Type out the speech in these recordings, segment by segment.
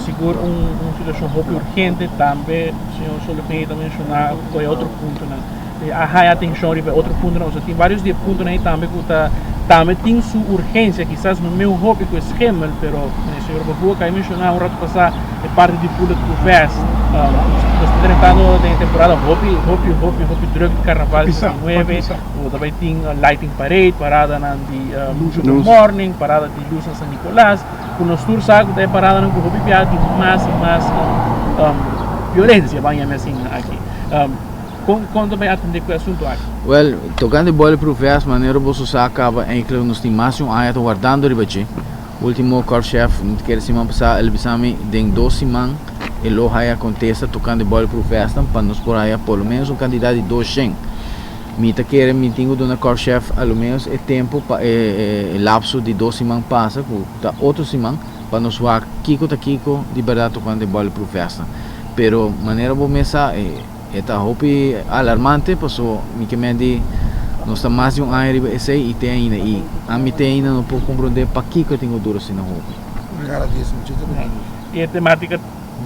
sigur un situashon hopi urgente. Tambe señor Sologey ta menshoná ku e otro puntonan. A haya atenshon riba e otro puntonan. Pasobra tin vários di e puntonan ei tambe ku ta tambe tin su urgensia. Kisas no meun hopi ku e schimmel, pero señor Babua ka e menshoná un ratu pasá e parti di bulletproof vest. Nos ta drentando den e temporada hopi hopi hopi hopi druk di karnaval 19. Ku ta bai tin lighting parade, paradanan di Good Morning, parada di luz na San Nicolas. Ku nos tur sa ku ta e paradanan ku hopi bia tin mas i mas violensia, ban yama asina aki. Kon kon ta bai atendé ku e asuntu aki? Wèl, tokante bulletproof vest, manera boso sa kaba enkele nos tin mas di un aña ta wardando riba dje. Ultimo korpschef, mi ta kere siman pasá, el a bisa mi den dos siman e lo haya kontesta tokante bulletproof vestnan pa nos por haya por lo menos un kantidat di 200. Mi ta kere mi tin ku duna korpschef a lo menos e tempu pa e lapso di dos siman pasa ku ta otro siman pa nos wak kiko ta kiko di bèrdat tokante bulletproof vestnan. Pero manera bo mes sa e ta hopi alarmante paso mi ke men di nos ta mas di un aña riba esei i te ainda i ami te ainda no por komprondé pakiko e tin ku dura asina hopi. Kada dia sin dje ta peligro. I e temátika.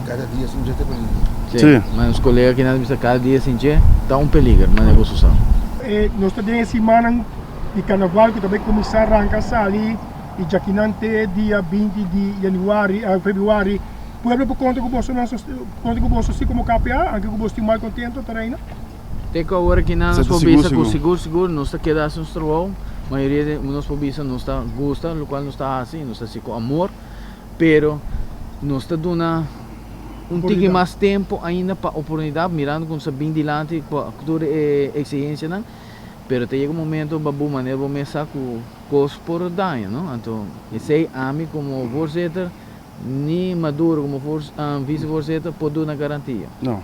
Kada dia sin dje ta peligro. Sí, ma nos kolega kinan ta bisa kada dia sin dje ta un peliger, manera boso sa. Nos ta den e simannan di karnaval ku ta bai kuminsá ranka sali di djakinan te dia 20 di januari, februari. Pueblo por konta ku boso nan konta ku boso si komo KPA, anke ku boso tin mal kontento ta reina? Te ku awor akinan nos por bisa ku sigur sigur nos ta keda hasi nos trabou, mayoria di nos por bisa nos ta gusta lokual nos ta hasi, nos ta hasi ku amor, pero nos ta duna un tiki mas tempu ainda pa oportunidat mirando ku nos a bin dilanti ku tur e eksigensianan, pero ta yega un momento babu manera bo mes sa ku kos por daña no, anto esei ami komo voorzitter. Ni Maduro como vicevoorzitter por duna garantia. No.